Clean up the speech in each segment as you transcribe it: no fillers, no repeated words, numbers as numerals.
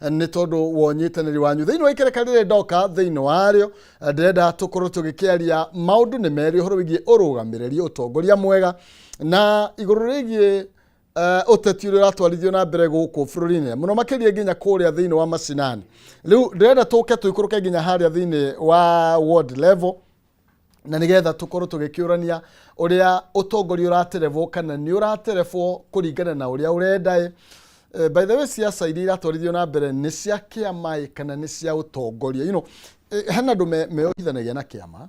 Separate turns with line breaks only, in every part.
Nĩ tondũ wa ũnyitanĩri wanyu thĩinĩ wa ikereka rĩrĩ ndoka thĩinĩ warĩo. Ndĩrenda tũkorwo tũgĩkĩaria maũndũ nĩ merĩ, ũhoro wĩgiĩ ũrũgamĩrĩri, ũtongoria mwega, na igũrũ rĩgiĩ ũteti ũrĩa ũratwarithio na mbere gũkũ bũrũri-inĩ, mũno makĩria nginya kũrĩa thĩinĩ wa macinani. Rĩu ndĩrenda tũke tũikũrũke nginya harĩa thĩinĩ wa ward level, na nĩgetha tũkorwo tũgĩkĩũrania ũrĩa ũtongoria ũraterebwo kana nĩ ũraterebwo kũringana na ũrĩa ũrenda ĩ. By the way, siasa iria iratwarithio na mbere nĩ cia kĩama ĩ kana nĩ cia ũtongoria? Hena andũ meyohithanagia na kĩama,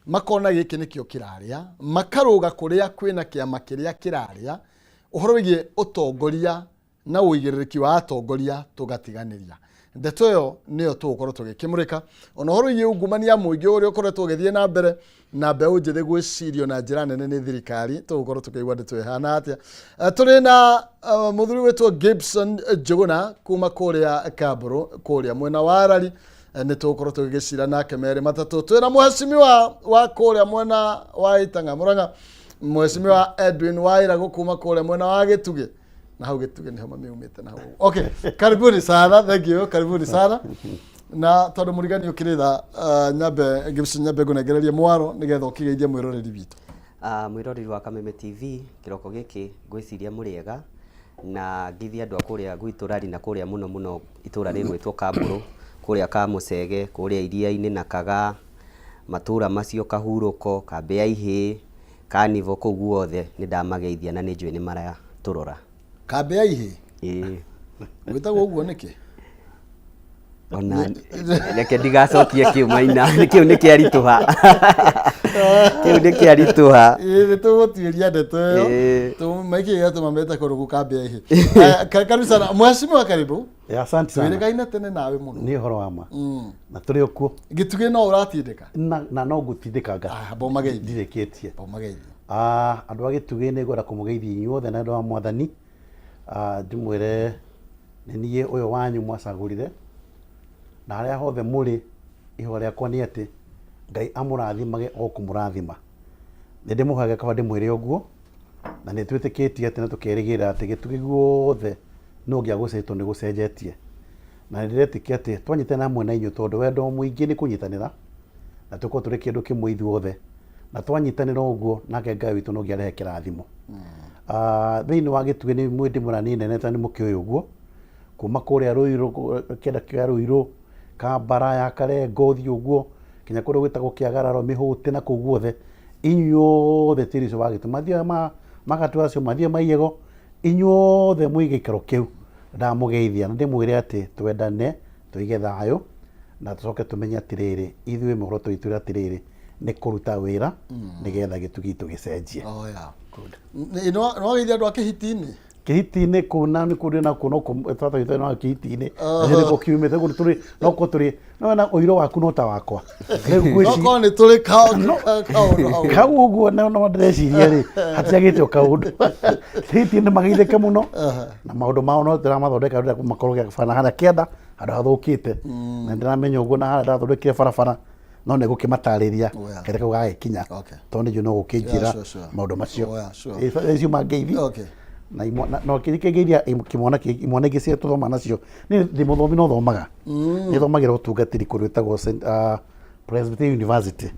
makona gĩkĩ nĩkĩo kĩrarĩa, makarũga kũrĩa kwĩna kĩama kĩrĩa kĩrarĩa. Ũhoro wĩgiĩ ũtongoria na ũigĩrĩrĩki wa atongoria tũgatiganĩria. Ndeto ĩyo nĩyo tũgũkorwo tũgĩkĩmũrĩka, ona ũhoro wĩgiĩ ungumania mũingĩ ũrĩa ũkoretwo ũgĩthiĩ na mbere na mbeũ njĩthĩ gwĩcirio na njĩra nene nĩ thirikari. Tũgũkorwo tũkĩigua ndeto ĩhana atĩa. Tũrĩ na mũthuri wĩtwo Gibson Njũgũna kuma kũrĩa Kambũrũ, kũrĩa mwena wa Arari. Nĩ tũgũkorwo tũgĩgĩcira nake merĩ matatũ. Twĩna mũhecimiwa wa kũrĩa mwena wa Itang'a Mũrang'a, Mũhecimiwa Edwin Wairagũ kuma kũrĩa mwena wa Gĩtugĩ, na hau Gĩtugĩ nĩho mami umĩte na hau. Okay, karibuni sana, thank you, karibuni sana. Na tondũ mũrigani ũkĩrĩ tha, nyambe Gibson, nyambe ngũnengererie mwaro nĩgetha ũkĩgeithie mwĩroreri witũ.
Mwĩroreri wa Kameme TV, kĩroko gĩkĩ ngwĩciria mũrĩega, na ngeithie andũ a kũrĩa gwitũ Rari, na kũrĩa mũno mũno itũra rĩgwĩtwo Kambũrũ, kũrĩa Kamũcege, kũrĩa Iria-inĩ na Kagaa, matũra macio, Kahurũko, Kambĩ ya Ihĩĩ, Kanivo, kũu guothe nĩ ndamageithia na nĩ njũĩ nĩ maratũrora.
Kambĩ ya Ihĩĩ?
Ĩĩ.
Gwĩtagwo ũguo nĩkĩ?
Ona reke ndigacokie kĩu, Maina, kĩu nĩ kĩaritũha, kĩu nĩ kĩaritũha.
Ĩĩ, nĩ tũgũtuĩria ndeto ĩyo. Maikĩ gĩatũma mete kũndũ kũu Kambĩ ya Ihĩĩ. Karibu sana mheshimiwa, karibu.
Asante sana.
Twĩrĩgaine tene nawe mũno.
Nĩ ũhoro wa ma. Na tũrĩ o kuo.
Gĩtugĩ no ũratindĩka?
Na no ngũtindĩkanga.
Ah, bomageithie.
Ndirĩkĩtie.
Bomageithie.
Ah, andũ a Gĩtugĩ, nĩ ngwenda kũmũgeithia inyuothe na ũndũ wa Mwathani. Ah, ndĩmwĩre nĩ niĩ ũyũ wanyu mwacagũrire, na harĩa hothe mũrĩ, ihoya rĩakwa nĩ atĩ Ngai amũrathimage o kũmũrathima. Nĩ ndĩmũhoyaga kaba ndĩmwĩre ũguo, na nĩ twĩtĩkĩtie atĩ na tũkerĩgĩrĩra atĩ Gĩtugĩ guothe no nginya gũcenjio nĩ gũcenjetie. Na nĩ ndĩretĩkia atĩ twanyitanĩra hamwe na inyuĩ, tondũ wendo mũingĩ nĩ kũnyitanĩra, na tũkorwo tũrĩ kĩndũ kĩmwe ithuothe, na twanyitanĩra ũguo, nake Ngai witũ no nginya arehe kĩrathimo. Thĩinĩ wa Gĩtugĩ nĩ mwĩ ndĩmũra nĩ nene ta nĩ mũkĩũĩ ũguo, kuma kũrĩa Rũirũ, kĩanda kĩa Rũirũ, Kambara ya Karengo, ũthiĩ ũguo kinya kũrĩa gwĩtagwo Kĩagararo, Mĩhũtĩ na kũu guothe, inyuothe tĩri ũcio wa Gĩtugĩ, mathiaga magatua acio mathiĩ maiyego, inyuothe mwĩ gĩikaro kĩu, ndamũgeithia na ndĩmwĩre atĩ twendane, tũige thayũ, na tũcoke tũmenye atĩrĩrĩ, ithuĩ muoroto witũ atĩrĩrĩ nĩ kũruta wĩra nĩgetha Gĩtugĩ gitũ gĩcenjie.
Oh, yeah. Nĩ wageithia andũ a Kĩhiti-inĩ?
Kĩhiti-inĩ kũu na nĩ kũrĩ na kũu no tata witũ no Kĩhiti-inĩ, na nĩkuo kiumĩte kũu tũrĩ, no ko tũrĩ no na ũiro waku no ta wakwa rĩu.
No
Ngwĩci
korwo nĩ tũrĩ kaũndũ hau.
Kau ũguo no ndĩreciria rĩ, hatiagĩte o kaũndũ. Kĩhiti-inĩ mageithĩke mũno na maũndũ mao no ndĩramathondeka, ndĩrenda makorwo gĩakabana harĩa kĩanda handũ hathũkĩte, na ndĩramenya ũguo, na harĩa ndathondekire barabara no nĩ gũkĩmatarĩria.
Oh, yeah.
Kĩrĩa kau gagĩkinya, tondũ nĩ njũĩ no gũkĩnjĩra maũndũ macio.
Oh, yeah, sure.
Ĩ, ciuma ngeithi. Na no kĩngeithia kĩmwana imwana ingĩ cia tũthoma nacio. Niĩ ndĩ mũthomi, no thomaga, nĩ thomagĩra ũtungatĩri kũndũ gwĩtagwo Presbyterian University.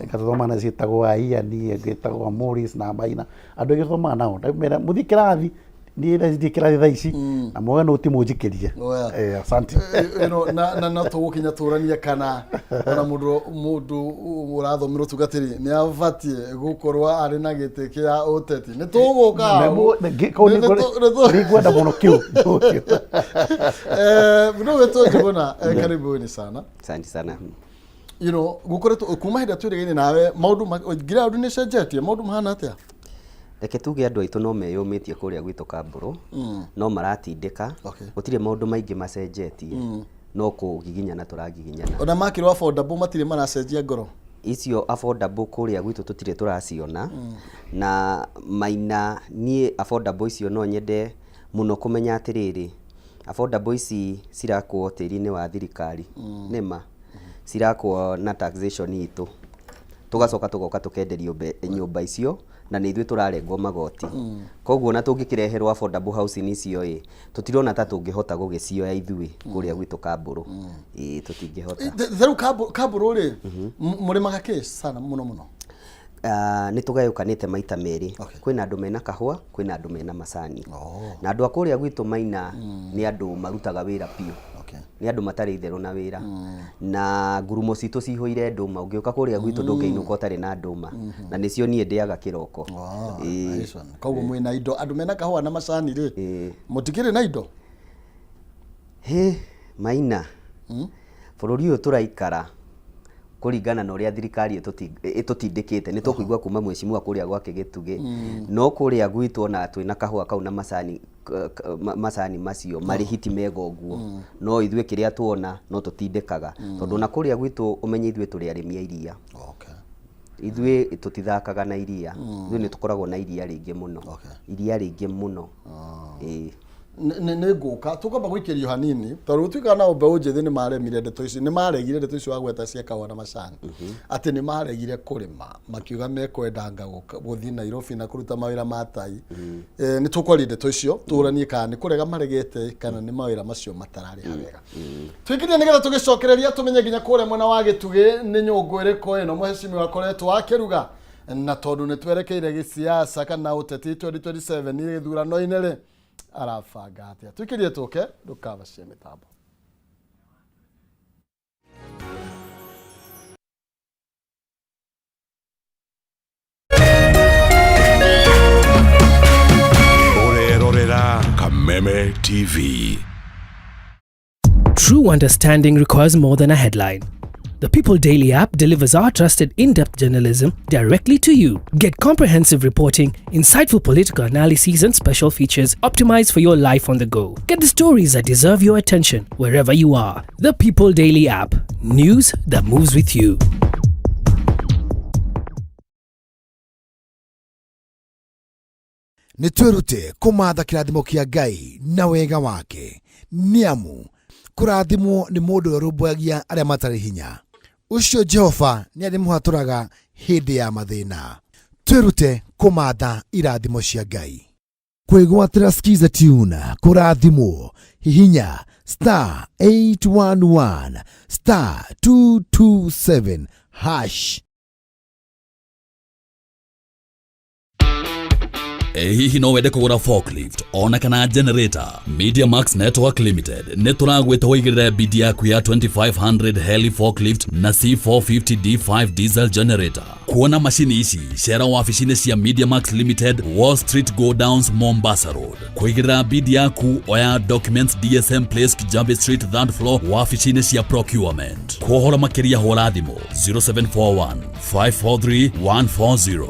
Ngathomaga na ciĩtagwo Ian, ĩngĩ ĩtagwo Morris na Maina, andũ aingĩ tũthomaga nao. Ndamera mũthiĩ kĩrathi, niĩ thaa kĩrathi thaa ici na moya nũti mũnjikĩrie.
Oh, yeah.
Asante.
Na no tũgũkinya tũranie kana ona mũndũ ũrathomera ũtungatĩri nĩ abatiĩ gũkorwo arĩ na gĩtĩ kĩa ũteti. Nĩ tũgũka hau.
Nĩngwenda mũno kĩu.
No wĩtwo Njũgũna, karibuni sana.
Asante sana.
Gũkoretwo kuma hĩndĩ ĩrĩa twĩrĩgaine nawe, maũndũ ground nĩ cenjetie, maũndũ mahana atĩa?
Reke tuge andũ aitũ no meyũmĩtie kũrĩa gwitũ Kambũrũ, no maratindĩka. Gũtirĩ maũndũ maingĩ macenjetie, no kũgiginyana tũragiginyana.
Ona makĩrwo affordable matirĩ maracenjia ngoro?
Icio affordable kũrĩa gwitũ tũtirĩ tũraciona. Na Maina, niĩ affordable icio no nyende mũno kũmenya atĩrĩrĩ, affordable ici cirakwo tĩri-inĩ wa thirikari, nĩma cirakwo na taxation itũ, tũgacoka tũgoka tũkenderio nyũmba icio. Na nĩ ithuĩ tũrarengwo magoti. Koguo ona tũngĩkĩreherwo affordable housing icio ĩ, tũtirona ta tũngĩhota gũgĩcioya ithuĩ kũrĩa gwitũ Kambũrũ. Ĩĩ, tũtingĩhota.
Rĩu Kambũrũ rĩ, mũrĩmaga kĩ sana mũno mũno?
Nĩ tũgayũkanĩte maita merĩ.
Okay.
Kwĩna andũ mena kahũa, kwĩna andũ mena macani.
Oh.
Na andũ a kũrĩa gwitũ Maina nĩ andũ marutaga wĩra biũ.
Okay.
Nĩ andũ matarĩ itherũ na wĩra. Na ngurumo citũ cihũire ndũma. Ũngĩũka kũrĩa gwitũ ndũngĩinũka ũtarĩ na ndũma. Na nĩcio niĩ ndĩaga kĩroko.
Oh,
Ĩĩ.
nice one. Koguo mwĩna indo, andũ mena kahũa na macani rĩ,
Ĩĩ.
mũtikĩrĩ na indo?
Hĩ, Maina, bũrũri ũyũ tũraikara kũringana na ũrĩa thirikari ĩtũtindĩkĩte, nĩ tũkũigua kuma mheshimiwa kũrĩa gwake Gĩtugĩ, no kũrĩa gwitũ ona twĩna kahũa kau na macani, macani macio marĩhi ti mega ũguo, no ithuĩ kĩrĩa tuona no tũtindĩkaga, tondũ ona kũrĩa gwitũ ũmenye ithuĩ tũrĩ arĩmi a iria.
Okay.
Ithuĩ tũtithakaga na iria, ithuĩ nĩ tũkoragwo na iria rĩingĩ mũno.
Okay.
Iria rĩingĩ mũno. Ĩĩ.
Nĩ ngũka tũkwamba gũikĩrio hanini, tondũ gũtuĩkaga nao mbeũ njĩthĩ nĩ maremire ndeto ici, nĩ maregire ndeto ici wagweta cia kahũa na macani, atĩ nĩ maregire kũrĩma, makiuga mekwendanga gũthiĩ Nairobi na kũruta mawĩra ma tai. Nĩ tũkwaria ndeto icio, tũranie kana nĩ kũrega maregete kana nĩ mawĩra macio matararĩha wega. Tũikĩrie nĩgetha tũgĩcokereria tũmenye nginya kũrĩa mwena wa Gĩtugĩ nĩ nyũngũ ĩrĩkũ ĩno mheshimiwa akoretwo akĩruga, na tondũ nĩ twerekeire gĩsiasa kana ũteti 2027 gĩthurano-inĩ rĩ, arabanga atĩa? Tũikĩrie tũke ndũkabacie mĩtambo.
Ũrerorera Kameme TV.
True understanding requires more than a headline. The People Daily app delivers our trusted in-depth journalism directly to you. Get comprehensive reporting, insightful political analyses and special features optimized for your life on the go. Get the stories that deserve your attention wherever you are. The People Daily app. News that moves with you.
Nĩ twĩrute kũmatha kĩrathimo kĩa Ngai na wega wake, nĩ amu kũrathimwo nĩ mũndũ ũrĩa ũrũmbũyagia arĩa matarĩ hinya. Ũcio Jehova nĩ arĩmũhatũraga hĩndĩ ya mathĩna. Twĩrute kũmatha irathimo cia Ngai. Kwĩgwatĩra Skiza Tune kũrathimwo, hihinya star 811 star 227 hash.
Ĩ hihi no wende kũgũra forklift ona kana generator? Media Max Network Limited nĩ tũragwĩta ũigĩrĩre bidi yaku ya 2500 heli forklift na C450 D5 diesel generator. Kuona macini ici cera wabici-inĩ cia Media Max Limited, Wall Street Go Downs, Mombasa Road. Kũigĩrĩra bidi yaku oya documents DSM Place, Kijabe Street, third floor, wabici-inĩ cia procurement. Kũhoro makĩria hũra thimũ 0741 543 140.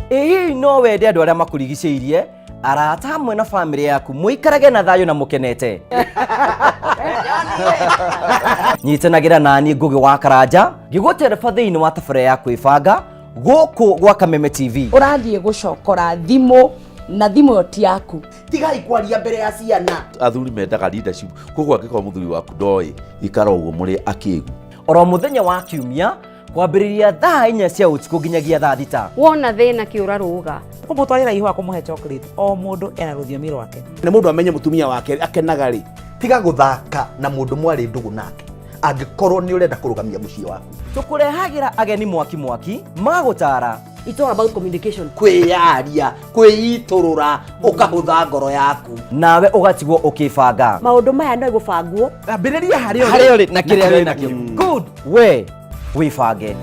Ĩ hihi no wende andũ arĩa makũrigicĩirie, arata hamwe na bamĩrĩ yaku mũikarage na thayũ na mũkenete? Nyitanagĩra naniĩ Ngũgĩ wa Karanja ngĩgũtereba thĩinĩ wa tabarĩra ya kwĩbanga gũkũ gwa Kameme TV.
Ũrathiĩ gũcokora thimũ na thimũ ĩyo ti yaku.
Tigai kwaria mbere ya ciana.
Athuri mendaga leadership, koguo angĩkorwo mũthuri waku ndoĩ, ikara ũguo mũrĩ akĩgu.
Oro mũthenya wa kiumia kwambĩrĩria thaa 4 cia ũtukũ nginyagia thaa 6.
Wona thĩna kĩũra rũga.
Kũmũtwarĩra ihũa, kũmũhe chocolate, o mũndũ ena rũthiomi rwake.
Nĩ mũndũ amenye mũtumia wake akenaga rĩ. Tiga gũthaka na mũndũ mwarĩ ndũgũ nake angĩkorwo nĩ ũrenda kũrũgamia mũciĩ waku.
Tũkũrehagĩra ageni mwaki mwaki magũtara.
It's all about communication.
Kwĩyaria, kwĩitũrũra, ũkahũtha ngoro yaku.
Nawe ũgatigwo ũkĩbanga.
Maũndũ maya no gũbangwo.
Ambĩrĩria harĩa ũrĩ.
Harĩa ũrĩ na kĩrĩa wĩ nakĩo. Good. We wĩbange.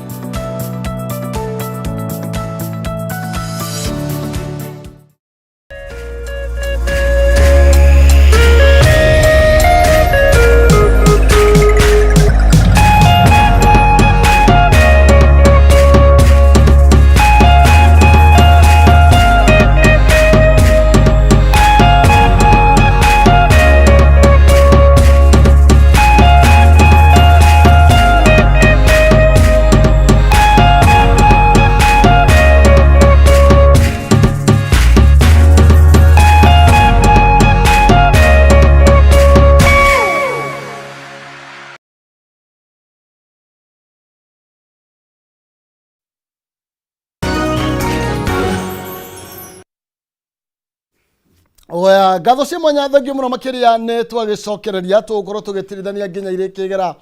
Oya, ngatho cia mwanya thengio mũno makĩria nĩ twagĩcokereria tũgũkorwo tũgĩtirithania nginya irĩkĩgera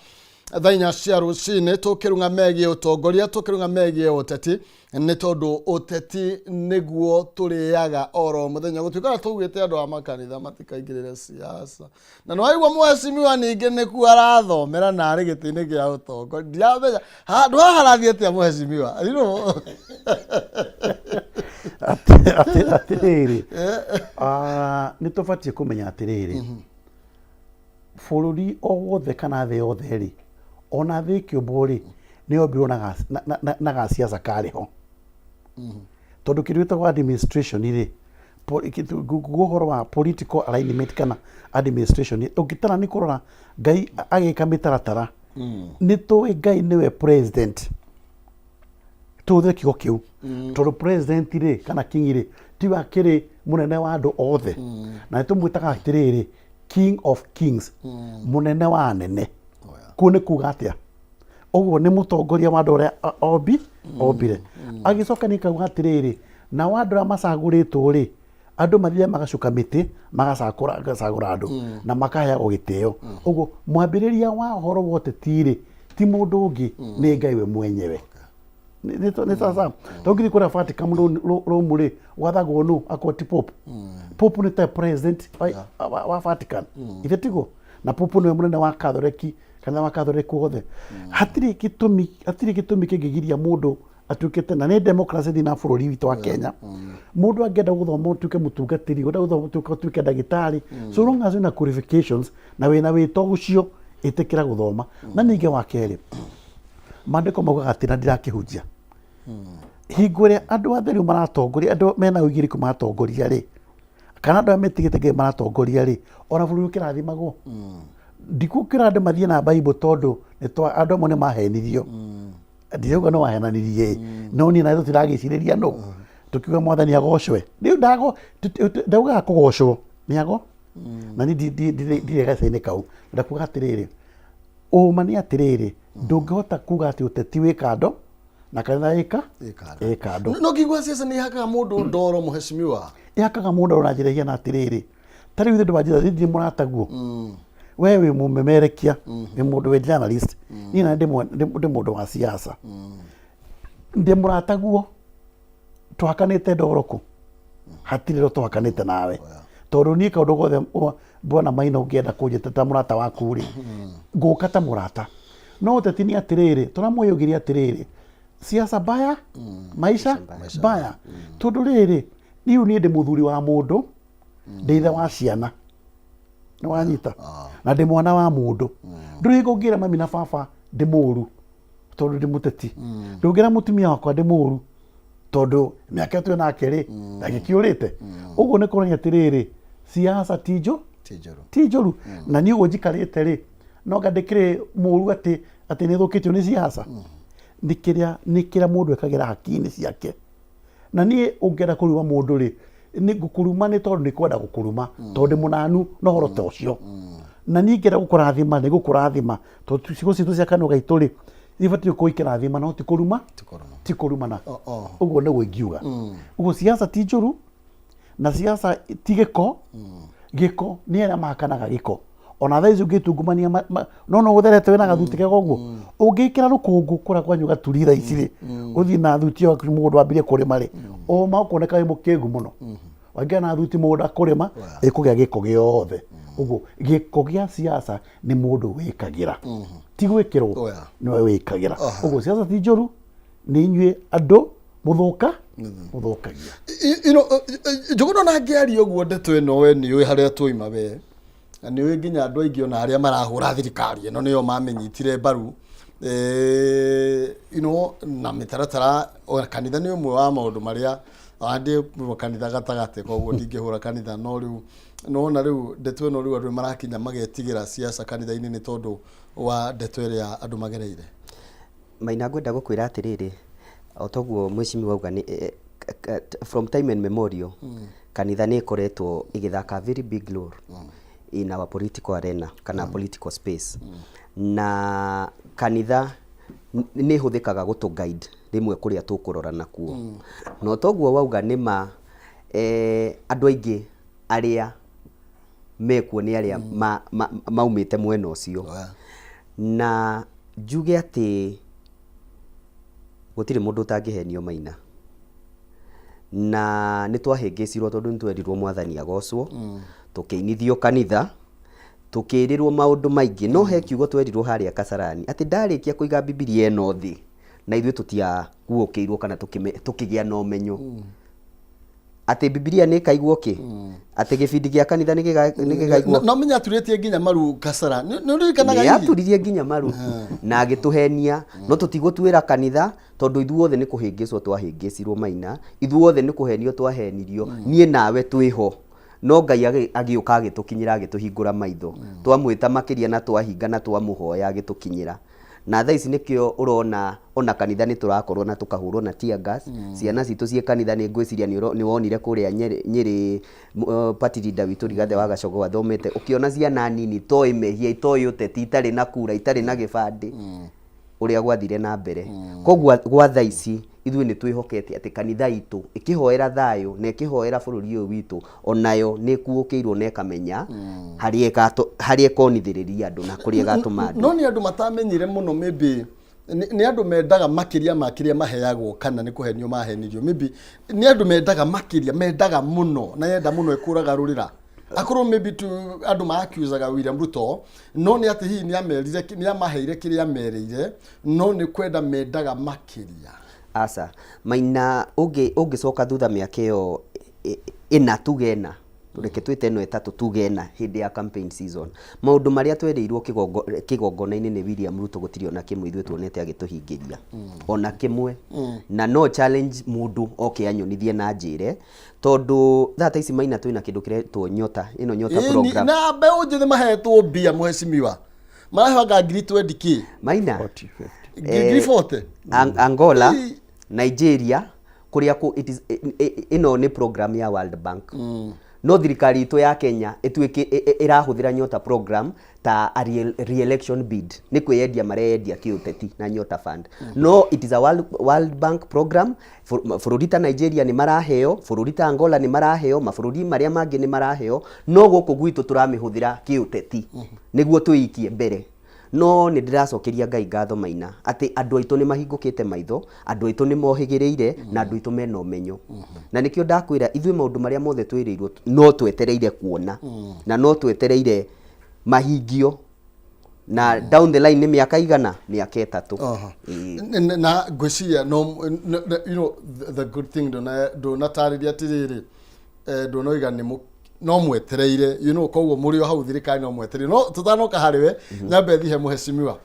thaa inya cia rũcinĩ tũkĩrung'a megiĩ ũtongoria tũkĩrung'a megiĩ ũteti nĩ tondũ ũteti nĩguo tũrĩaga oro mũthenya gũtuĩka tũugĩte andũ a makanitha matikaingĩrĩre siasa na nĩwaigua mheshimiwa ningĩ nĩkuo arathomera na arĩ gĩtĩ-inĩ gĩa ũtongoria ndiramenya handũ haha harathiĩ atĩa mheshimiwa you know?
Atĩrĩrĩ, nĩ tũbatiĩ kũmenya atĩrĩrĩ, bũrũri o wothe kana thĩ yothe rĩ, ona thĩ ĩkĩũmbwo rĩ, nĩ yombirwo na gaciaca karĩ ho. Tondũ kĩndũ gĩtagwo administration rĩ, nguga ũhoro wa political alignment kana administration, ũngĩtara nĩ kũrora Ngai agĩka mĩtaratara, nĩ tũĩ Ngai nĩwe president. Tũhũthĩre kiugo kĩu tondũ president rĩ kana king rĩ tiwe akĩrĩ mũnene wa andũ othe, na nĩ tũmwĩtaga atĩrĩrĩ king of kings, mũnene wa anene. Kũu nĩ kuga atĩa? Ũguo nĩ mũtongoria wa andũ arĩa ombi ombire. Agĩcoka nĩ kauga atĩrĩrĩ, nao andũ arĩa macagũrĩtwo rĩ, andũ mathiaga magacuka mĩtĩ magacagũra andũ na makaheagwo gĩtĩo. Ũguo mwambĩrĩria wa ũhoro wa ũteti rĩ ti mũndũ ũngĩ, nĩ Ngai we mwenyewe. Nĩ sasa to ngiri kũrĩa Vatican Rome rĩ, wathagwo nũ akorwo ti Pope? Pope nĩ ta president wa Vatican, ithe tiguo? Na Pope nĩwe mũnene wa Katholeki, kanitha wa Katholeki wothe. Hatirĩ gĩtũmi kĩngĩgiria mũndũ atuĩkĩte, na nĩ democracy thĩinĩ wa bũrũri witũ wa Kenya. Mũndũ angĩenda gũthoma ũtuĩke mũtungatĩri, ũrenda gũthoma ũtuĩke ndagĩtarĩ, so long as wĩna qualifications na wĩna wĩto ũcio, ĩtĩkĩra gũthoma. Na ningĩ wa kerĩ, maandĩko maugaga atĩ, na ndirakĩhunjia, hingo ĩrĩa andũ atheru maratongoria, andũ mena ũigĩrĩku maratongoria rĩ, kana andũ arĩa metigĩte Ngai maratongoria rĩ, ona bũrũri ũkĩrathimagwo. Ndikũkĩra andũ mathiĩ na Bible tondũ andũ amwe nĩ mahenirio. Ndirauga no wahenanirie, no niĩ na tũtiragĩcirĩria nũ tũkiuga Mwathani agocwe. Rĩu ndago ndaugaga kũgocwo nĩ ago, na niĩ ndirĩ gaca-inĩ kau. Ndakuga atĩrĩrĩ, ũma nĩ atĩrĩrĩ, ndũngĩhota kuga atĩ ũteti wĩ kando na kanitha ĩ kando.
No ngĩigua ciaca nĩ ihakaga mũndũ ndoro, mheshimiwa.
Ĩhakaga mũndũ na njĩra ĩhiana atĩrĩrĩ, ta rĩu ithe ndũbanjĩra ndirĩ mũrataguo, we wĩ mũmemerekia, wĩ mũndũ wĩ journalist, niĩ na ndĩ mũndũ wa siasa, ndĩ mũrataguo, tũhakanĩte ndoro kũ? Hatirĩ ro tũhakanĩte nawe, tondũ niĩ kaũndũ gothe bwana Maina ũngĩenda kũnjĩta ta mũrata waku rĩ, ngũka ta mũrata. No ũteti nĩ atĩrĩrĩ, tũramwĩyũgiria atĩrĩrĩ, siasa mbaya, maisha mbaya, tondũ rĩrĩ, rĩu niĩ ndĩ mũthuri wa mũndũ, ndĩ ithe wa ciana, nĩ wanyita, na ndĩ mwana wa mũndũ. Ndũrĩ hingo ũngĩra mami na baba ndĩ mũru tondũ ndĩ mũteti. Ndũngĩra mũtumia wakwa ndĩ mũru tondũ mĩaka twĩ nake rĩ ndagĩkĩũrĩte. Ũguo nĩ kuonania atĩrĩrĩ, siasa ti njũ ti njũru. Na niĩ ũguo njikarĩte rĩ, no nga ndĩkĩrĩ mũru atĩ nĩ thũkĩtio nĩ siasa. Nĩ kĩrĩa mũndũ ekagĩra haki-inĩ ciake. Na niĩ ũngĩenda kũruma mũndũ rĩ, nĩ ngũkũruma nĩ tondũ nĩ kwenda gũkũruma, tondũ ndĩ mũnanu na ũhoro ta ũcio. Na niĩ ingĩenda gũkũrathima nĩ gũkũrathima, tondũ ciugo citũ cia kanua gaitũ rĩ ibatiĩ gũkorwo ikĩrathima, no ti kũruma, ti kũrumana. Ũguo nĩguo ingiuga. Ũguo siasa ti njũru na siasa ti gĩko. Gĩko nĩ arĩa mahakanaga gĩko. Ona thaa ici ũngĩtungumania no ũtherete wĩna gathuti kega ũguo, ũngĩkĩra rũkũngũ kũrĩa kwanyu gaturi thaa ici rĩ, ũthiĩ na thuti ĩyo mũgũnda wambĩrĩrie kũrĩma rĩ, ũma ũkuoneka wĩ mũkĩgu mũno. Wangĩra na thuti mũgũnda kũrĩma, ĩkũgĩa gĩko gĩothe. Ũguo gĩko gĩa siasa nĩ mũndũ wĩkagĩra, ti gwĩkĩrwo, nĩwe wĩkagĩra. Ũguo siasa ti njũru, nĩ inyuĩ andũ mũthũka mũthũkagia.
Njũgũna ona ngĩaria ũguo ndeto ĩno, we nĩ ũĩ harĩa twaima, we na nĩ ũĩ nginya andũ aingĩ ona arĩa marahũra thirikari ĩno nĩo mamĩnyitire mbaru na mĩtaratara. Ona kanitha nĩ ũmwe wa maũndũ marĩa ona ndĩ kanitha gatagatĩ, koguo ndingĩhũra kanitha. No rĩu nona rĩu ndeto ĩno, rĩu andũ nĩ marakinya magetigĩra siasa kanitha-inĩ nĩ tondũ wa ndeto ĩrĩa andũ magereire.
Maina, ngwenda gũkwĩra atĩrĩrĩ, o toguo mheshimiwa auga, nĩ from time and memorial kanitha nĩ ĩkoretwo ĩgĩthaka very big role in our political arena kana political space. Na kanitha nĩ ĩhũthĩkaga gũtũ guide rĩmwe kũrĩa tũkũrora nakuo. Na toguo wauga nĩ ma, andũ aingĩ Arĩa mekuo nĩ arĩa maumĩte mwena ũcio. Na njuge atĩ gũtirĩ mũndũ ũtangĩhenio Maina. Na nĩ twahĩngĩcirwo tondũ nĩ twerirwo mwathani agocwo, tũkĩinithio kanitha, tũkĩrĩrwo maũndũ maingĩ. No he kiugo twerirwo harĩa Kasarani atĩ ndarĩkia kũiga Bibilia ĩno thĩ, na ithuĩ tũtiakuũkĩirwo kana tũkĩgĩa na ũmenyo. Atĩ Bibilia nĩ ĩkaigwo kĩ? Atĩ gĩbindi gĩa kanitha nĩ gĩkaigwo?
No menya aturĩtie nginya maru Kasara. Nĩ ũririkanaga
hihi? Nĩ aturirie nginya maru na agĩtũhenia. No tũtigũtuĩra kanitha tondũ ithuothe nĩ kũhĩngĩcwo twahĩngĩcirwo Maina, ithuothe nĩ kũhenio twahenirio, niĩ nawe twĩho. No Ngai agĩũka agĩtũkinyĩra agĩtũhingũra maitho. Twamwĩta makĩria na twahinga na twamũhoya agĩtũkinyĩra. Na thaa ici nĩkĩo ũrona ona kanitha nĩ tũrakorwo na tũkahũrwo na tear gas. Ciana citũ ciĩ kanitha nĩ ngwĩciria nĩ wonire kũrĩa Nyĩrĩ party leader witũ Rigathĩ wa Gachagua athomete, ũkĩona ciana nini itoĩ mehia, itoĩ ũteti, itarĩ na kura, itarĩ na gĩbandĩ, ũrĩa gwathire na mbere. Koguo gwa thaa ici ithuĩ nĩ twĩhokete atĩ kanitha itũ ĩkĩhoera thayũ na ĩkĩhoera bũrũri ũyũ witũ, onayo nĩ ĩkuũkĩirwo na ĩkamenya harĩa harĩa ĩkonithĩrĩria andũ na kũrĩa ĩgatũma andũ.
No nĩ andũ matamenyire mũno maybe nĩ andũ mendaga makĩria ma kĩrĩa maheagwo kana nĩ kũhenio mahenirio maybe nĩ andũ mendaga makĩria mendaga mũno na yenda mũno ĩkũraga rũrĩra akorwo maybe tu andũ ma accusaga William Ruto no nĩ atĩ hihi nĩ amerire nĩ amaheire kĩrĩa amerĩire no nĩ kwenda mendaga makĩria.
Aca Maina, ũngĩcoka thutha mĩaka ĩyo ĩna tuge ĩna, reke twĩte ĩno ĩtatũ tuge ĩna hĩndĩ ya campaign season, maũndũ marĩa twerĩirwo kĩgongona-inĩ nĩ William Ruto gũtirĩ ona kĩmwe ithuĩ tuonete agĩtũhingĩria, ona kĩmwe. Na no challenge mũndũ oke anyonithie na anjĩre, tondũ thaa ta ici Maina twĩna kĩndũ kĩretwo Nyota, ĩno Nyota program.
Na mbeũ njĩthĩ mahetwo mbia mũhecimiwa, maraheaga ngiri twendi kĩ?
Maina,
Ngiri 40?
Angola, Nigeria, kũrĩa kũ it is ĩno nĩ program ya World Bank. No thirikari itũ ya Kenya ĩtuĩke ĩrahũthĩra Nyota program ta a re-election bid, nĩ kwĩyendia mareyendia kĩũteti na Nyota Fund. No it is a World Bank program. Bũrũri ta Nigeria nĩ maraheo, bũrũri ta Angola nĩ maraheo, mabũrũri marĩa mangĩ nĩ maraheo, no gũkũ gwitũ tũramĩhũthĩra kĩũteti nĩguo twĩikie mbere. No nĩ ndĩracokeria Ngai ngatho Maina atĩ andũ aitũ nĩ mahingũkĩte maitho, andũ aitũ nĩ mohĩgĩrĩire na andũ aitũ mena ũmenyo. Na nĩkĩo ndakwĩra ithuĩ maũndũ marĩa mothe twĩrĩirwo no twetereire kuona na no twetereire mahingio na down the line nĩ mĩaka igana? Mĩaka 3. Ĩĩ.
Na ngwĩciria no you know the good thing ndũnatarĩria atĩrĩrĩ, ndũnoiga nĩ no mwetereire you know koguo mũrĩ o hau thirikari no mwetereire no tũtanoka harĩ we nyambe thihe mũhecimiwa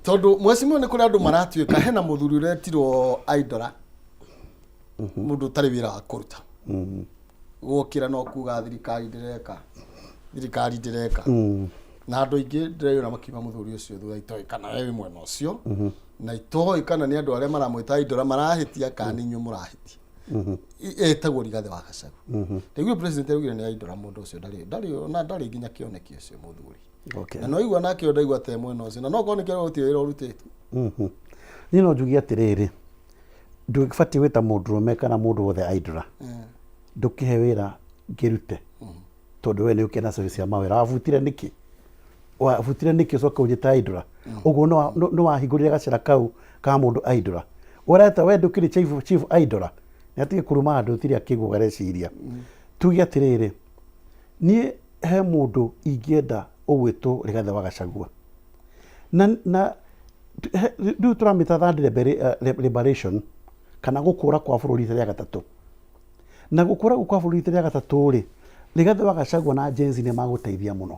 tondũ mũhecimiwa nĩ kũrĩ andũ maratuĩka hena mũthuri ũretirwo aidora mũndũ ũtarĩ wĩra wa kũruta gũkĩra no kuga thirikari ndĩreka thirikari ndĩreka na andũ aingĩ ndĩreyona makiuma mũthuri ũcio thutha itoĩ kana we wĩ mwena ũcio na itoĩ kana nĩ andũ arĩa maramwĩta aidora marahĩtia kana nĩ inyuĩ mũrahĩtia etagwo Rigathĩ wa Gachagua. Ndaiguire president augire nĩ aindũra mũndũ ũcio ndarĩ ndarĩ ona ndarĩ nginya kĩoneki ũcio mũthuri. Na no igua nake ndaigua te mwena ũcio na no korwo nĩ kĩo gũtirĩ wĩra ũrutĩtwo.
Niĩ no njuge atĩrĩrĩ, ndũbatiĩ gwĩta mũndũrũme kana mũndũ wothe aindũra. Ndũkĩhe wĩra ngĩrute tondũ we nĩ ũkĩrĩ na service cia mawĩra. Wabutire nĩkĩ? Wabutire nĩkĩ ũcoke ũnjĩte aindũra? Ũguo nĩ wahingũrire gacĩra kau ka mũndũ aindũra. Ũreta we ndũkĩrĩ chief, chief aindũra? Nĩ atige kũruma andũ tirĩ akĩguo areciria. Tuge atĩrĩrĩ, niĩ he mũndũ ingĩenda ũgwĩtwo Rigathĩ wa Gachagua. Na, na rĩu tũramĩta third liberation kana gũkũra kwa bũrũri rita rĩa gatatũ. Na gũkũra gũkũ kwa bũrũri rita rĩa gatatũ rĩ, Rigathĩ wa Gachagua na Gen Z nĩ magũteithia mũno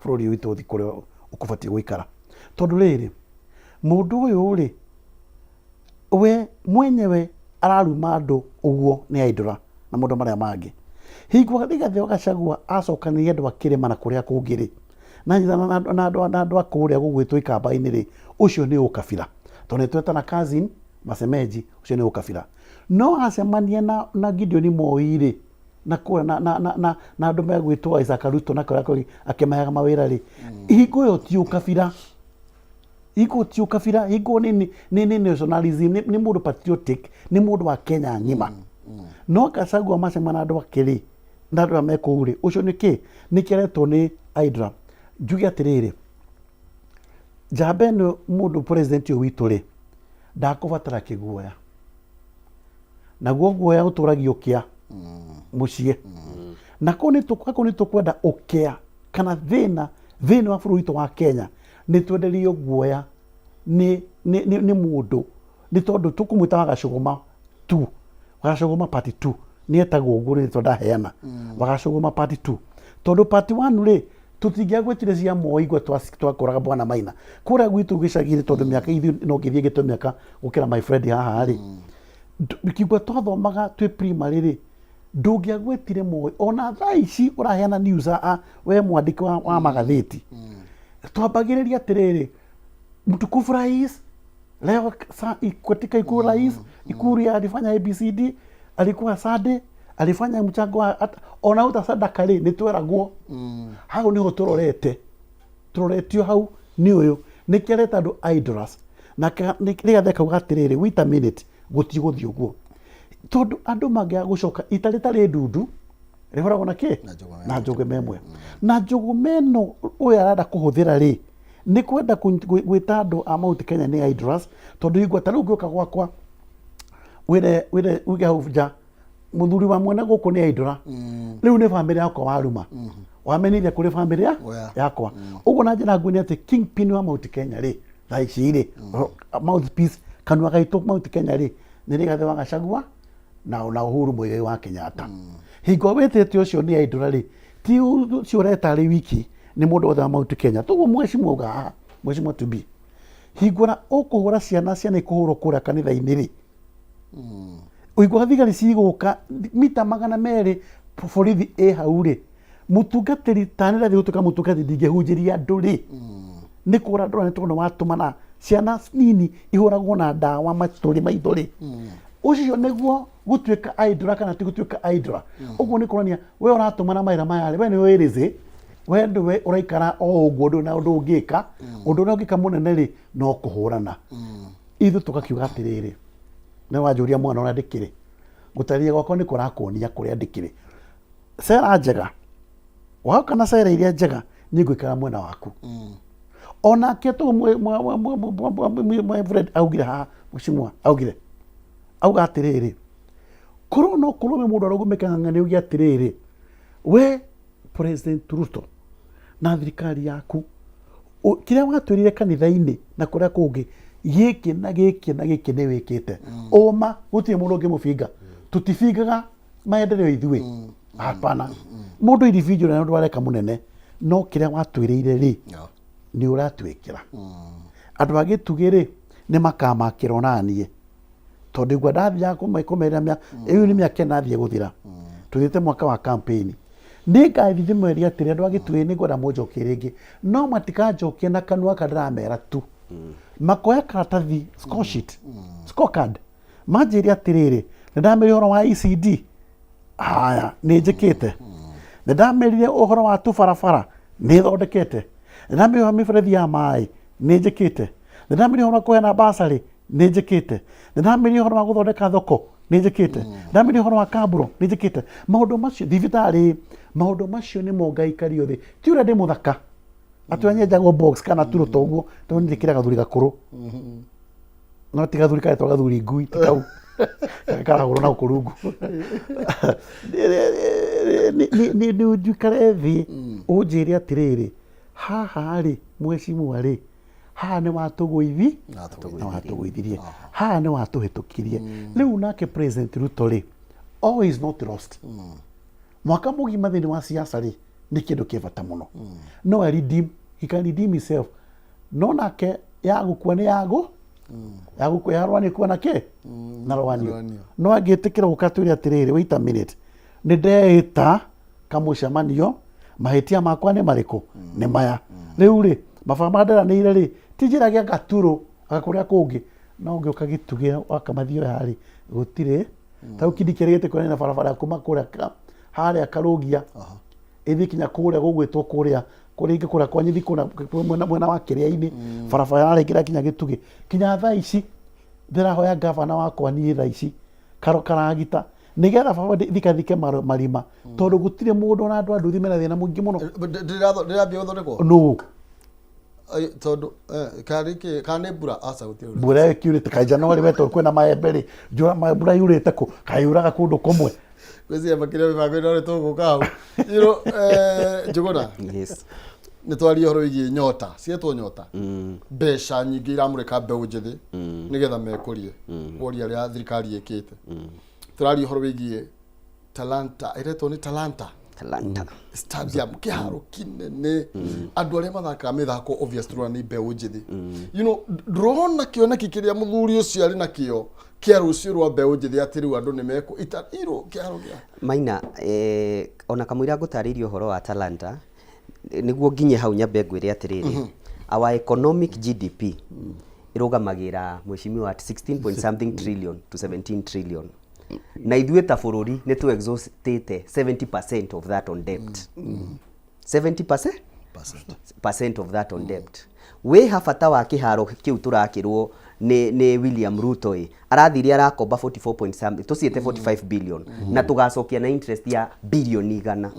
bũrũri witũ ũthiĩ kũrĩa ũkũbatiĩ gũikara. Tondũ rĩrĩ, mũndũ ũyũ rĩ, we mwenyewe araruma andũ ũguo nĩ aindũra na maũndũ marĩa mangĩ. Hingo Rigathĩ wa Gachagua acokanĩrĩirie andũ a kĩrĩma na kũrĩa kũngĩ rĩ, na anyitana na andũ, na andũ, na andũ a kũrĩa gũgwĩtwo ikamba-inĩ rĩ, ũcio nĩ ũkabira. Tondũ nĩ twetana cousin, macemenji, ũcio nĩ ũkabira. No acemania na, na Gideon Moi rĩ, na kũrĩa na, na, na, na, na andũ megwĩtwo Isaac Ruto na kũrĩa kũngĩ akĩmaheaga mawĩra rĩ, hingo ĩyo ti ũkabira. Hingo ti ũkabira, hingo nĩ, nĩ, nĩ, nĩ nationalism, nĩ, nĩ mũndũ patriotic, nĩ mũndũ wa Kenya ng'ima. No Gachagua macemania na andũ ake rĩ, Na andũ arĩa me kũu rĩ, ũcio nĩ kĩ? Nĩ kĩaretwo nĩ Hydra. Njuge atĩrĩrĩ, njamba ĩno mũndũ president ũyũ witũ rĩ, ndakũbatara kĩguoya. Naguo guoya ũtũragia ũkĩa mũciĩ. Na kũu nĩ tũ- nĩ tũkwenda ũkĩa kana thĩna thĩinĩ wa bũrũri witũ wa Kenya, nĩ twenderio guoya nĩ nĩ nĩ nĩ mũndũ nĩ tondũ tũkũmwĩta Wagacũgũma tu Wagacũgũma part 2 nĩ etagwo ũguo rĩtwa ndaheana. Wagacũgũma part 2 tondũ part 1 rĩ tũtingĩagwetire cia Moi gwe twakoraga Bwana Maina kũrĩa gwitũ gĩcagi-inĩ tondũ mĩaka ithuĩ no ngĩthiĩ ngĩtue mĩaka gũkĩra my friend haha rĩ. Kigwa twathomaga twĩ primary rĩ, ndũngĩagwetire Moi ona thaa ici ũraheana news a we mwandĩki wa magathĩti. Twambagĩrĩria atĩrĩrĩ, mtukufu rais leo sa, katika ikulu rais ikulu ya alifanya ABCD, alikuwa Sunday, alifanya mchango wa ona uta sadaka rĩ, nĩ tweragwo hau nĩho tũrorete, tũroretio hau nĩ ũyũ nĩkĩo areta andũ idlers. Na rĩgathe kauga atĩrĩrĩ, wait a minute, gũtigũthiĩ ũguo tondũ andũ mangĩaga gũcoka ita rĩtarĩ ndundu rĩhũragwo na kĩ? Na njũgũma ĩmwe. Na njũgũma ĩno ũyũ arenda kũhũthĩra rĩ, nĩ kwenda gwĩta andũ a Mount Kenya nĩ idlers, tondũ igua ta rĩu ngĩũka gwakwa wĩre wĩre uge hau nja mũthuri wa mwene gũkũ nĩ idler, rĩu nĩ bamĩrĩ yakwa waruma, wamenithia kũrĩ bamĩrĩ yakwa ũguo. Na njĩra nguhĩ nĩ atĩ kingpin wa Mount Kenya rĩ, thaa ici rĩ, mouthpiece, kanua gaitũ Mount Kenya rĩ, nĩ Rigathĩ wa Gachagua na Uhuru Muigai wa Kenyatta. Hingo wĩtĩte ũcio nĩ idler rĩ, ti ũcio ũreta arĩ wiki, nĩ mũndũ wothe wa Mount Kenya. Toguo mheshimiwa auga haha, mheshimiwa to be hingũra ũkũhũra ciana, ciana ikũhũrwo kũrĩa kanitha-inĩ rĩ, ũigua thigari cigũka mita 200, borithi ĩ hau rĩ, mũtungatĩri tani rathiĩ gũtuĩka mũtungatĩri, ndingĩhunjĩria andũ rĩ, nĩ kũra ndũra, nĩ tondũ watũmana ciana nini ihũragwo na ndawa matũrĩ maitho rĩ, ũcio nĩguo gũtuĩka idler kana ti gũtuĩka idler? Ũguo nĩ kuonania we ũratũmana mawĩra maya rĩ, we nĩwe wĩrĩzĩ, we ndũwe ũraikara o ũguo, ndũrĩ na ũndũ ũngĩka. Ũndũ ũrĩa ũngĩka mũnene rĩ, no kũhũrana. Ithuĩ tũgakiuga atĩrĩrĩ, nĩ wanjũria mwana ũrĩa ndĩkĩrĩ gũtarĩria gwakwa nĩ kũrakuonia kũrĩa ndĩkĩrĩ cera njega waoka na cera iria njega, niĩ ngũikara mwena waku. Onake tu friend augire haha, mheshimiwa augire, auga atĩrĩrĩ, korwo no kũrũme mũndũ arũgame kang'ang'a uge atĩrĩrĩ, we President Ruto na thirikari yaku, kĩrĩa watwĩrire kanitha-inĩ na kũrĩa kũngĩ, gĩkĩ na gĩkĩ na gĩkĩ nĩ wĩkĩte, ũma gũtirĩ mũndũ ũngĩmũbinga. Tũtibingaga maendeleo ithuĩ, hapana. Mũndũ iribinjũ na ũndũ areka mũnene, no kĩrĩa watwĩrĩire rĩ, nĩ ũratwĩkĩra. Andũ a gĩtugĩ rĩ, nĩ makamakĩrwo naniĩ tondũ igua ndathiaga kũmerĩra ĩyo nĩ mĩaka ĩna athiĩ gũthira, tũthiĩte mwaka wa campaign, nĩ ngathiĩ ndĩmerie atĩrĩ, andũ a gĩtugĩ, nĩ ngwenda mũnjokie rĩngĩ, no matikanjokie na kanua gaka ndĩramera tu, makoya karatathi, score sheet, scorecard, manjĩre atĩrĩrĩ, nĩ ndamerire ũhoro wa ECD, haya nĩ njĩkĩte, nĩ ndamerire ũhoro wa tũbarabara, nĩ thondekete, nĩ ndamerire ũhoro wa mĩberethi ya maĩ, nĩ njĩkĩte, nĩ ndamerire ũhoro wa kũheana basarĩ, nĩ njĩkĩte, nĩ ndamerire ũhoro wa gũthondeka thoko, nĩ njĩkĩte, ndamerire ũhoro wa kamburo, nĩ njĩkĩte maũndũ macio, thibitarĩ, maũndũ macio nĩmo ngaikario thĩ. Ti ũrĩa ndĩ mũthaka atĩ ũrĩa nyenjagwo box kana turũ toguo, tondũ nĩ ndĩkĩra gathuri gakũrũ, no ti gathuri karetwo gathuri ngui, ti kau karahũrwo na gũkũ rungu. Nĩ njikare thĩ ũnjĩre atĩrĩrĩ, haha rĩ, mheshimiwa rĩ, haha nĩ watũgũithi na watũgũithirie, haha nĩ watũhĩtũkirie. Rĩu nake President Ruto rĩ, all is not lost. Mwaka mũgima thĩinĩ wa siasa rĩ, nĩ kĩndũ kĩ bata mũno. No a redeem, he can redeem himself, no nake ya gũkua nĩ yagũ ya gũkua ya rwanio kuo na kĩ na rwanio. No angĩtĩkĩra gũka twĩre atĩrĩrĩ, wait a minute, nĩ ndeĩta kamũcemanio, mahĩtia makwa nĩ marĩkũ? Nĩ maya. Rĩu rĩ, mababa manderanĩire rĩ, ti njĩra gĩa gaturũ aga kũrĩa kũngĩ, no ũngĩũka gĩtugĩ wakamathioya rĩ, gũtirĩ ta rĩu Kindiki erĩgĩte kuonania na barabara ya kuma kũrĩa harĩa Karũgia ĩthiĩ kinya kũrĩa gũgwĩtwo kũrĩa kũrĩa kũrĩa kwa Nyithi, kũrĩa mwena wa kĩrĩa-inĩ, barabara yarengera kinya gĩtugĩ. Kinya thaa ici ndĩrahoya gavana wakwa niĩ thaa ici karo karagita Nĩgetha baba thikathike marima, tondũ gũtirĩ mũndũ, ona andũ a nduthi mena thĩna mũingĩ mũno.
Ndĩrambia gũthondekwo.
Nũ?
Ai, tondũ karĩ kĩ, kana nĩ mbura? Aca, gũtirĩ.
Mbura ĩyo ĩkiurĩte kaĩ January wetwo kwĩna maembe rĩ, njũra mbura yurĩte kũ? Kaĩ yuraga kũndũ kũmwe?
Gwĩciria makĩria mĩbango ĩno nĩ tũgũka hau. You know, Njũgũna.
Yes.
Nĩ twaria ũhoro wĩgiĩ nyota cietwo nyota, mbeca nyingĩ iramũrĩka mbeũ njĩthĩ nĩgetha mekũrie woria arĩa thirikari ĩkĩte. Tũraria ũhoro wĩgiĩ Talanta, ĩretwo nĩ Talanta.
Talanta
Stadium, kĩharo kĩnene, andũ arĩa mathakaga mĩthako obvious tũrona nĩ mbeũ njĩthĩ. Ndũrona kĩoneki kĩrĩa mũthuri ũcio arĩ nakĩo kĩa rũciũ rwa mbeũ njĩthĩ, atĩ rĩu andũ nĩ mekũ ita irũ kĩharo kĩa
Maina, ona kamũira ngũtarĩirie ũhoro wa Talanta, nĩguo nginye hau nyambe ngwĩre atĩrĩrĩ, our economic GDP ĩrũgamagĩra, mheshimiwa, at 16 point something trillion to 17 trillion, na ithuĩ ta bũrũri nĩ tũ exhaustĩte 70% of that on debt, 70% percent of that on debt. Wĩ ha bata wa kĩharo kĩu tũrakĩrwo nĩ William Ruto? Ĩ arathire arakomba 44 point something, tũciĩte 45 billion, na tũgacokia na interest ya bilioni 100.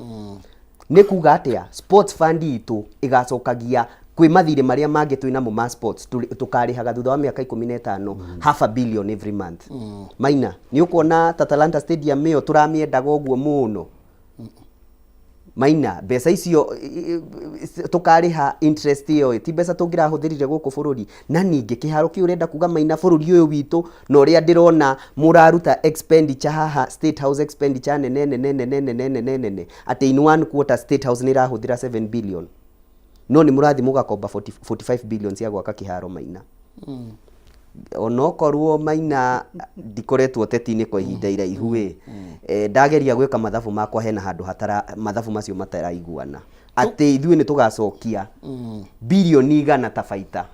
Nĩ kuga atĩa? Sports fund itũ ĩgacokagia kwĩ mathirĩ marĩa mangĩ twĩ namo ma sports, tũkarĩhaga thutha wa mĩaka 15 half a billion every month. Maina, nĩ ũkuona ta Talanta Stadium ĩyo tũramĩendaga ũguo mũno? Maina, mbeca icio tũkarĩha interest ĩyo ĩ, ti mbeca tũngĩrahũthĩrire gũkũ bũrũri. Na ningĩ kĩharo kĩu ũrenda kuga, Maina, bũrũri ũyũ witũ na ũrĩa ndĩrona mũraruta expenditure haha, State House expenditure nene nene nene nene nene nene, atĩ in one quarter State House nĩ ĩrahũthĩra 7 billion, no nĩ mũrathiĩ mũgakomba 40 45 billion cia gwaka kĩharo, Maina. Onokorwo, Maina, ndikoretwo ũteti-inĩ kwa ihinda iraihu ĩ, ndageria gwĩka mathabu makwa, hena handũ hatara mathabu macio mataraiguana, atĩ ithuĩ nĩ tũgacokia bilioni 100 ta baita,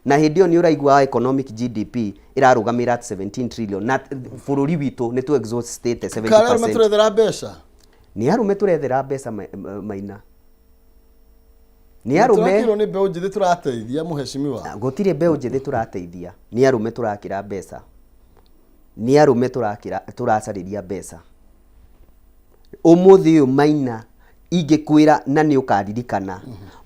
na hĩndĩ ĩyo nĩ ũraigua economic GDP ĩrarũgamĩra at 17 trillion, na bũrũri witũ nĩ tũ exhaustĩte
Karĩa arũme
70%.
Tũrethera mbeca.
Nĩ arũme tũrethera mbeca, Maina, nĩ arũme.
Tũrakĩrwo nĩ mbeũ njĩthĩ tũrateithia, mũhecimiwa.
Gũtirĩ mbeũ njĩthĩ tũrateithia, nĩ arũme tũrakĩra mbeca, nĩ arũme tũrakĩra, tũracarĩria mbeca ũmũthĩ ũyũ. Maina, ingĩkwĩra na nĩ ũkaririkana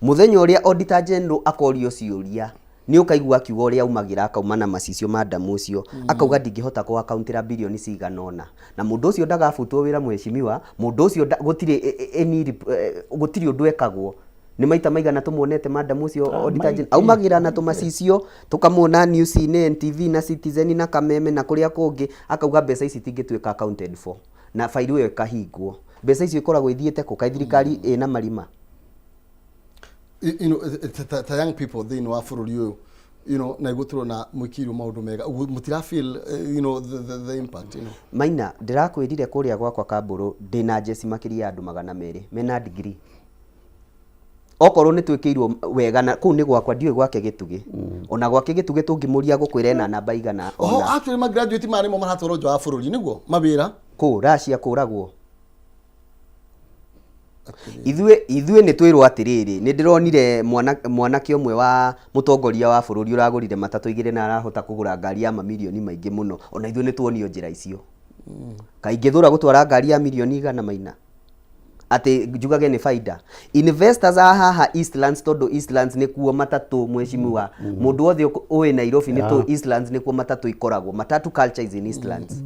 mũthenya ũrĩa Auditor General akorio ciũria, nĩ ũkaigua akiuga ũrĩa aumagĩra akauma na macicio ma ndamu ũcio, akauga ndingĩhota kũ accountĩra bilioni cigana ũna, na mũndũ ũcio ndagabutwo wĩra, mheshimiwa. Mũndũ ũcio gũtirĩ any gũtirĩ ũndũ ekagwo. Nĩ maita maigana tũmuonete madam ũcio Auditor General aumagĩra na tũmacicio, tũkamuona news-inĩ NTV na Citizen na Kameme na kũrĩa kũngĩ, akauga mbeca ici itingĩtuĩka accounted for, na bairo ĩyo ĩkahingwo. Mbeca icio ikoragwo ithiĩte kũ? Kaĩ thirikari ĩna marima?
Ta young people thĩinĩ wa bũrũri ũyũ, na iguo tũrona mwĩkĩirwo maũndũ mega. Ũguo mũtira feel the impact.
Maina, ndĩrakwĩrire kũrĩa gwakwa Kambũrũ ndĩna njeci makĩria ya andũ 200 mena degree. Okorwo nĩ twĩkĩirwo wega na kũu nĩ gwakwa, ndiũĩ gwake Gĩtugĩ. Ona gwake Gĩtugĩ tũngĩmũria gũkwĩra ena namba igana.
Oho.
Ona
Actually ma graduate maya nĩmo maratwarwo nja wa bũrũri nĩguo mawĩra.
Kũ Russia kũragwo. Ithuĩ nĩ twĩrwo atĩrĩrĩ, nĩ ndĩronire mwanake ũmwe wa mũtongoria wa bũrũri ũragũrire matatũ 2 na arahota kũgũra ngari ya mamirioni maingĩ mũno. Ona ithuĩ nĩ tuonio njĩra icio. Kaingĩ thũra gũtwara ngari ya mirioni 100, Maina, atĩ njugage nĩ baida. Investors a haha Eastlands, tondũ Eastlands nĩkuo matatũ, mheshimiwa, mũndũ wothe ũĩ Nairobi nĩ tũ Eastlands nĩkuo matatũ ikoragwo. Matatu culture is in Eastlands.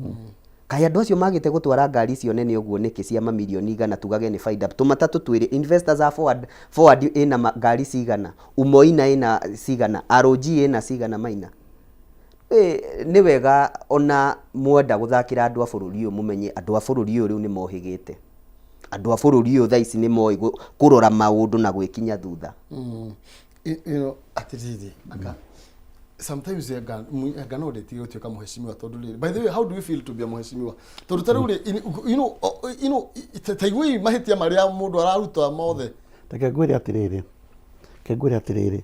Kaĩ andũ acio magĩte gũtwara ngari icio nene ũguo nĩkĩ cia mamirioni 100, tugage nĩ baida? Tũmatatũ twĩrĩ, investors a Forward ĩna ngari cigana? Umoina ĩna cigana? ROG ĩna cigana, Maina? Nĩ wega ona mwenda gũthakĩra andũ a bũrũri ũyũ, mũmenye andũ a bũrũri ũyũ rĩu nĩ mohĩgĩte. Andũ a bũrũri ũyũ thaa ici nĩ moĩ kũrora maũndũ na gwĩkinya thutha.
Atĩrĩrĩ, aka sometimes anga no ndĩtige gũtuĩka mũheshimiwa, tondũ rĩrĩ, by the way, how do you feel to be a mũheshimiwa? Tondũ ta rĩu rĩ, ta iguai mahĩtia marĩa mũndũ araruta mothe.
Reke ngwĩre atĩrĩrĩ, reke ngwĩre atĩrĩrĩ.